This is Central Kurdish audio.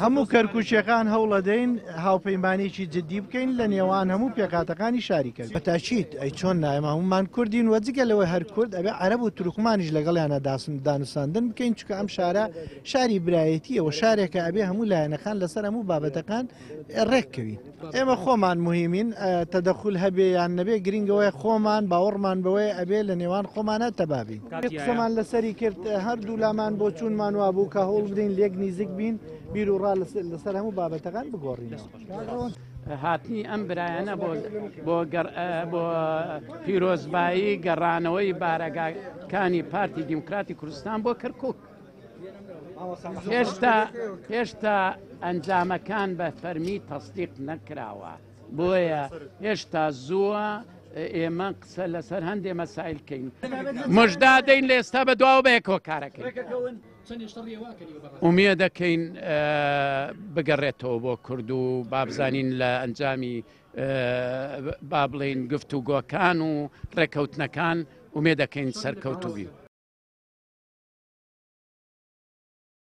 هەموو کەرکوکیەکان هەوڵەدەین هاوپەیمانێکی جدی بکەین لە نێوان هەموو پێکهاتەکانی شاری کەرکوک. بەتاکید ئەی چۆن نا ئێمە هەموومان کوردین و جگە لەوەی هەر کورد ئەبێ عەرەب و تورکمانیش لەگەڵیانا دانوساندن بکەین چونکە ئەم شارە شاری برایەتیە و شارێکە ئەبێ هەموو لایەنەکان لەسەر هەموو بابەتەکان ڕێککەوین. ئێمە خۆمان موهیمین تەدەخول هەبێ یان نەبێ گرینگ ئەوەیە خۆمان باوەڕمان بەوەیە ئەبێ لە نێوان خۆمانە تەبا بین. قسەمان لەسەری کرد هەردوو لامان بۆچوونمان وابوو کە هەوڵ بدەین لێک نیزیک بین بیر و ڕا لەسەر هەموو بابەتەکان بگۆڕینەوە. هاتنی ئەم برایانە بۆ بۆ بۆ پیرۆزبایی گەڕانەوەی بارەگاکانی پارتی دیموکراتی کوردستان بۆ کەرکک. هێشتا هێشتا ئەنجامەکان بە فەرمی تەسدیق نەکراوە بۆیە هێشتا زووە ئێمە قسە لەسەر هەندێ مەسایل کەین مژدا دەین لە ئێستا بە دواوە بە یەکەوە کارەکەین ئومێ دەکەین بگەڕێتەوە بۆ کورد و بابزانین لە ئەنجامی با بڵین گفتوگۆکان و ڕێکەوتنەکان ئومێ دەکەین سەرکەوتوبی.